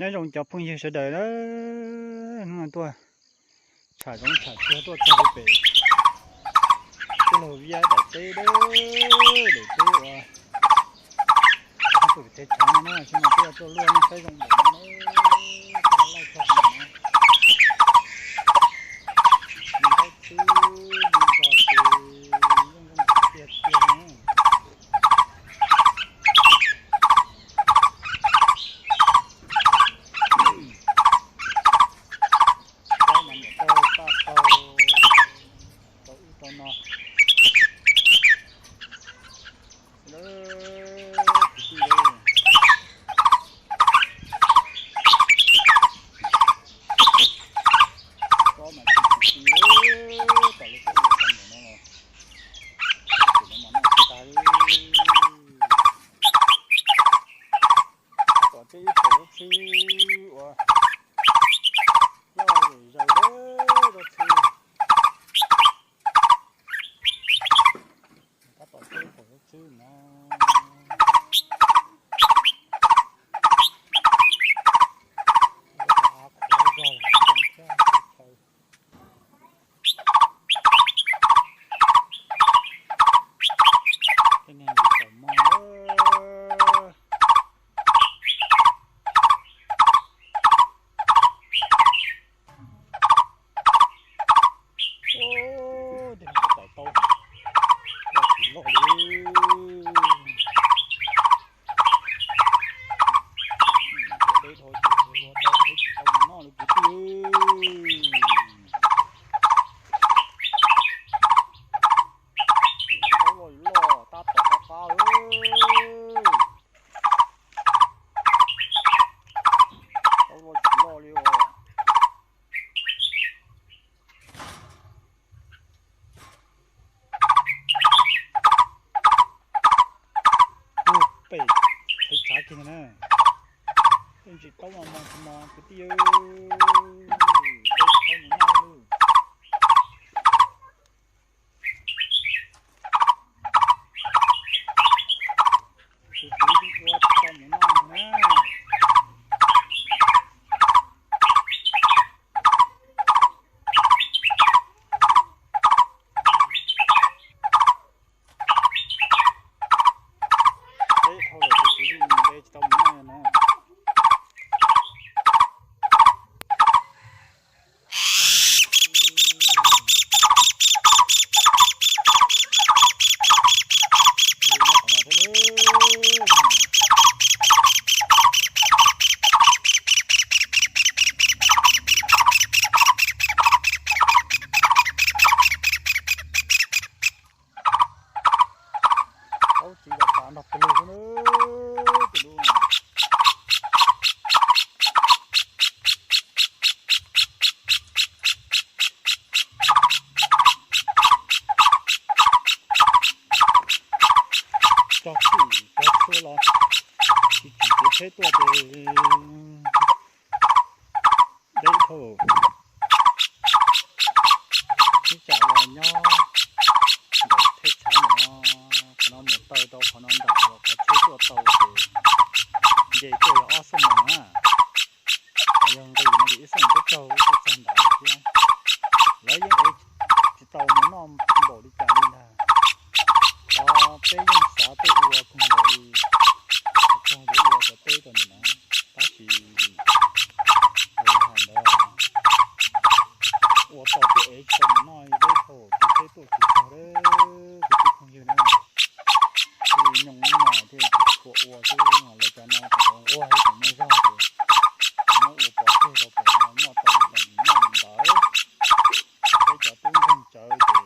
Nyob zoo cov phooj ywg sawv daws, hnub no tuaj tsham zoov tsham tsuag tuaj txog pem tij laug Viab daim teb, daim teb uas tus pem teb chaws no na, xyoo no twb tuaj luaj nej saib zoo npaum no na, laij txog no na. Ntaub xwb, ntaub ces yeej zoo tiag tiag na. Ntaub mas niam tau paj tau, tau ub tau no. Lawv kwv tij lawv, tsob mas tsis tsis tsis, tam li peb ua tau ntawm no los, tam li no mas noj tsis tag li. Pom tej ib tsoom lub tshib uas loj zaws deb rau tshib. Tab tom tej ib tsoom lub tshib na. Av qhuav zog los zoo thiab chaw. Tej niag ntsis tsaus mog. Tej no tau tau, loj tsis loj li. Deb dhau ces ua tau ev tsis tau mus noj li kwv tij. Taub loj loj tab tom qab qab. Taub loj tsis loj li os. Ub, pem thev tshav kiag na. Tej ntsis taub no mas kwv tij, deb taub mus noj lawm. Tus kwv yeej ua tsis tau mus noj na. Deb dhau lawm tus kwv yeej deb tsis tau mus noj na. Aub txiv los tas nrog pes lug xwb na, tus lub. Tso txhij tso txhua los tsis tsim kev tsheb tuaj ces deb dhau. Ib tsam los nyob ntawm thej tshav ntawm no, qhov no mus taw rau qhov no nram uas qhov tsheb tuaj tau ces nce tuaj yog ob xuab moos na. Yog nqis no ces ib xuab moos peb caug wb tuaj txog nrad lawm thiab. Lawv yeej ev tsis tau mus noj npaum li cas li ntag. Qhov peb yeej xav tuaj ua kawg nkaus li, txog yuav ua cov teb rau ntawm no, tab sis vim hais ntawd ua tau twb ev tsis tau mus noj li, deb dhau, tsis teb tuaj tsis txog lawm kwv tij phooj ywg na. Thiaj li nyoos ib no thiaj tsis tshua ua xwb, lawv cov no tseem nquag thiab tseem muaj zog ces muab ua pov tseg rau pem no noj tau los noj ntawd. Peb cov tub ntseeg tsawv ces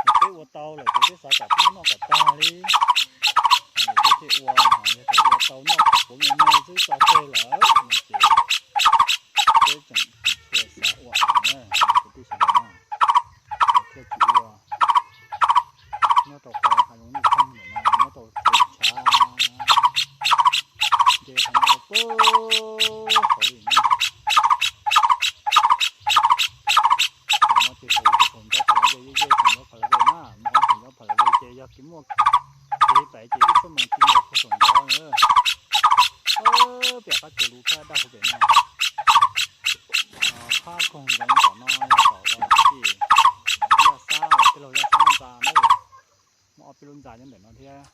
yog peb ua tau lawm ces peb xav kom peb noj kom tag li, ces peb thiaj ua, yog tias ua tau noj puav me me xwb tso tseg lawm no ces peb tseem tsis tshua xav ua na, kwv tij sawv daws na, thiaj tsis ua. Nyob rau qhov hav zoov nyuj txeeg ntawm no, nyob rau teb chaws nce qhov no puag hauv li na. Thaum no ces saum ib tug saum nrov phav lav ve, yej yej saum nrov phav lav ve na, no saum nrov phav lav ve ces yog kev muaj kev pais ces ib xuab moos ti nkaus puag saum nrov na. Tiam qab tsuas lus phab daj hauv pem no. Phab koog nkoos tom no yog tom uas tib si yaj xab uas tij laug yaj xab ntxa na. Muaj ob peb lub ntxa nyob ntawm no thiab.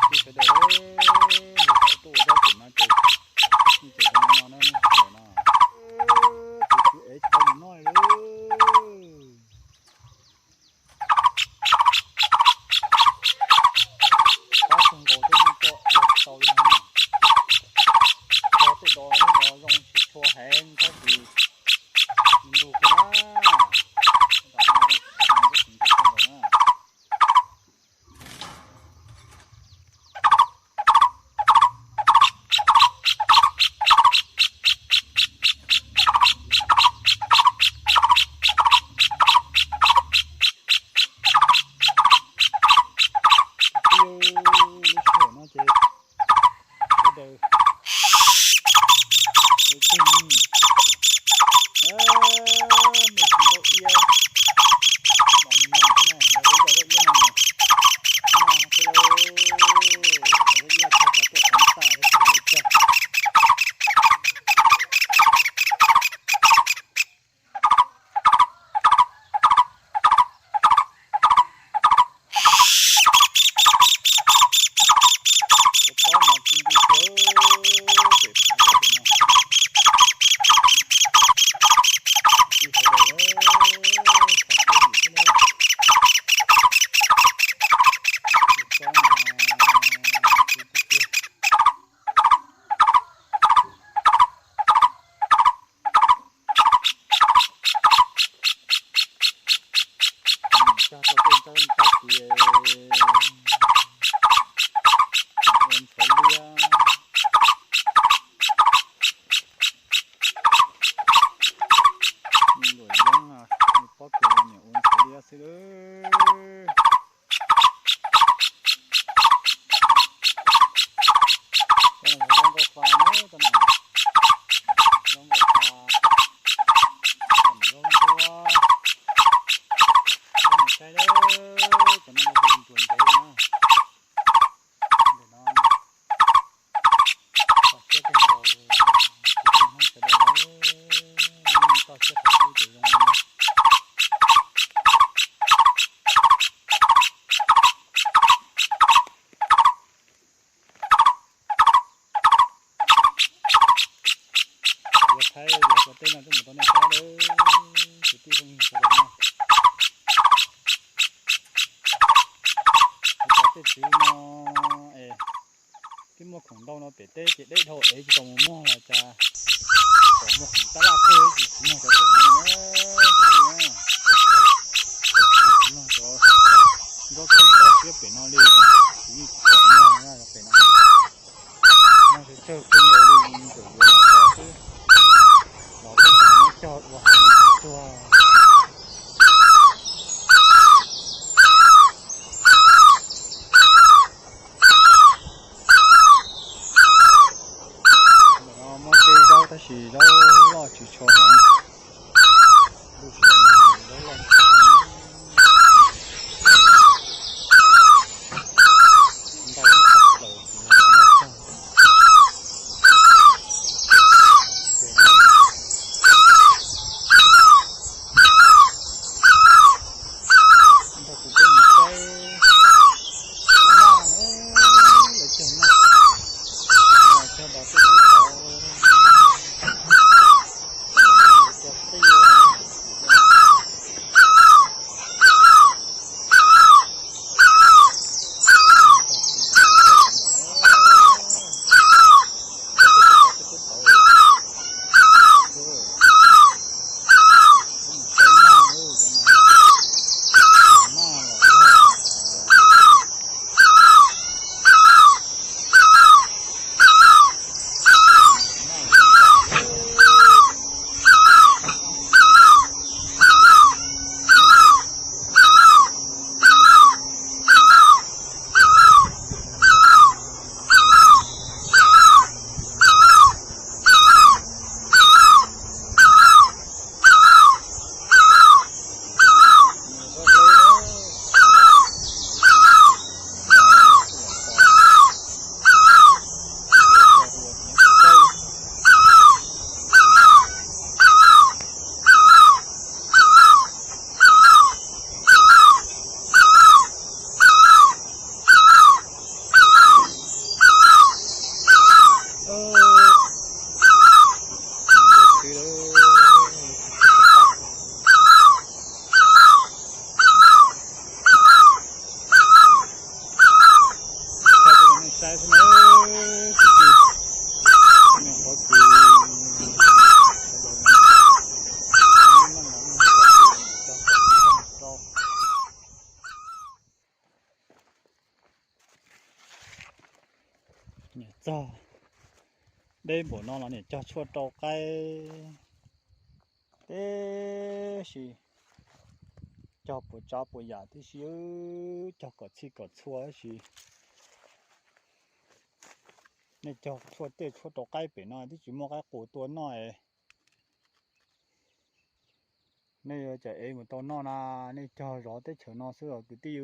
Tij sawv daws, nws tau tuaj ua zaub pem no ces, nws tseem zoo no na, nws tseem no, tus kwv ev tsis tau mus noj li. Pab tug nkaus thiab yeej coj ua tsis tau li no. Tso tej do no zoo tsis tshua heev tab sis ntug kawg na. Tab sis ntug kawg nkaus na. Lub sij hawm no ces sawv daws ua tug, mus tus zaub iab los nyob xwb na, yog tus zaub iab no noj xwb lauj, zaub iab txog cov tuaj qhov tag thiab ces cog. Tus pob mas tsis nti tiag, pem pem no. Ib sawv daws xav peb yim xwb na. Tus pob mas tsis nti tiag. Cog tau tej ntaub ntaub kiv ua ntxhuav liab. Me luam yeeb, me pob kws niam ua ntxhuav liab xwb lawm. Cov no yog zaub nkauj fa na, cov no zaub nkauj fa, cov no zaub ntuab. Cov no saib lawm, cov no hu ntuas ntev na. Ntawm no toj siab kawg nkaus, kwv tij Hmoob sawv daws, toj siab qhov ub ces zoo li no. Yuav thaij los tso teb no coj mus rau nej saib lawm, kwv tij phooj ywg sawv daws na. Ua cas tej tsev no es twb muaj khoom ntau no pem teb ces deb dhau es tsis tau mus muag los cas, kom muaj khoom tab laj kawg ces tsis muag cov tseem no li na, kwv tij na. Tsis muag cov nraub txhib toj siab pem no li, kuv yeej tsis kam muag na, cov pem no. Muag tsawg tsawg kawg nkaus li, tseem yuav lam los xwb, los tej tseem muab cog ua hav tuag. Ntawm no muab teb zaub tab sis zaub loj tsis tshua heev. Lub sij hawm no zaub loj tsis tshua heev. Ntau tshaj plaws ces yog cov noj tag. Nrog kuv peb mus saib naj, lawv cog naj, cog nrog tej tub tod, lawv cog qij, Niam txog deb npaum no los niam cog tshuaj rau qaib tib si, cog puas tsav puas yam tib si, cog kom txhij kom txhua tib si. Nej cog tshuaj tej tshuaj rau qaib pem no twb tsis muaj qaib qus tua noj. Nej yuav tsum ev mus tau noj na, nej cog zov teb chaws no xwb os kwv tij.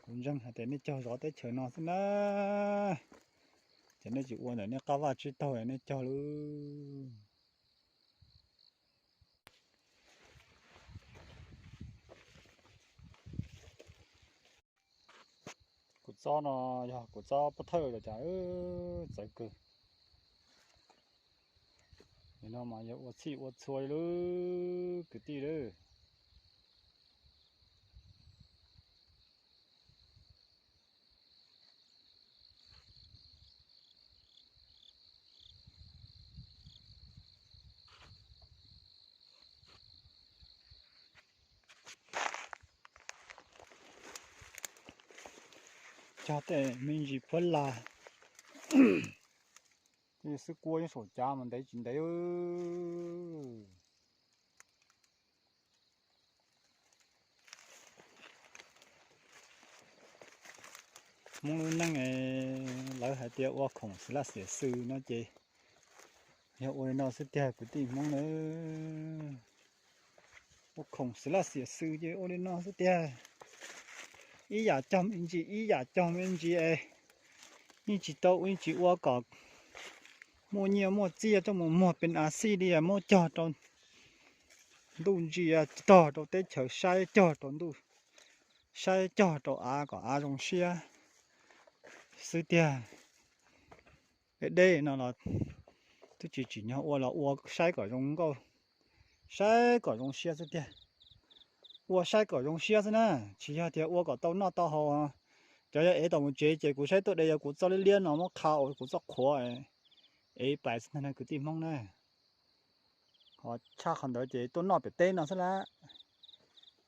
Kuv ntseeg hais tias nej cog zov teb chaws no xwb na, ces nej tsis ua ntawm nej qab vaj tsib taug nej cog lawm. Kuv txob no yog kuv txob pob thawj los cas txawv kawg. No mas yog ua txhij ua txhua lub kwv tij lawm. Cog tej me ntsis phuab laj, tej xwb kuab nyob saum cav mas ntev tsis ntev. Hmoob lub neej lawv hais tias ua khoom xwm laj xiam xwm no ces yog ua li no xwb tiag kwv tij Hmoob na. Ua khoom xwm laj xiam xwm ces ua li no xwb tiag. Ib yam cog me ntsis ib yam cog me ntsis es yeej tsis tau ua, yeej tsis ua kom muaj nyiaj muaj txiaj coj mus muag pes av xij li, muab cog rau ntuj ntsia tog rau teb chaws saib, cog rau ntuj saib, cog rau av kom av zoo siab xwb tiag. Deb deb no los twb tsis tsim nyog ua los ua saib kom zoo nkauj, saib kom zoo siab xwb tiag. Ua saib kom zoo siab xwb na, tsis yog tias ua kom tau noj tau haus. Cov yog ev tau mus tsev ces kuv saib tuaj de yog kuv txoj liab liab no muab qha ua kuv txoj qhuav, ev pais xwb ntag kwv tij Hmoob na. Ho tshaj qhov ntawd ces tuaj noj pem teb no xwb lawm.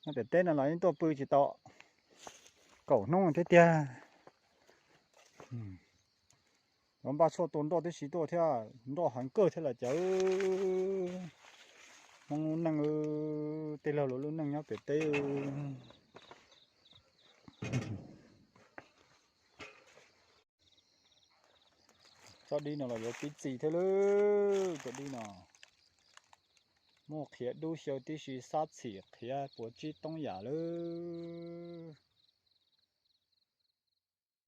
Noj pem teb no los yeej tuaj pw tsis tau kaum hnub thiab tiag. Yuav npaj tshuaj tua nroj tib si tuaj thiab, nroj heev kawg thiab los cas. Hmoob lub neej, tej laug lub neej nyob pem teb. Tsob dib no los yuav pib txi thiab lawm, tsob dib no muaj qhiav dub xyaw tib si, xab txhim qhiav puas tsib toob yam lawm.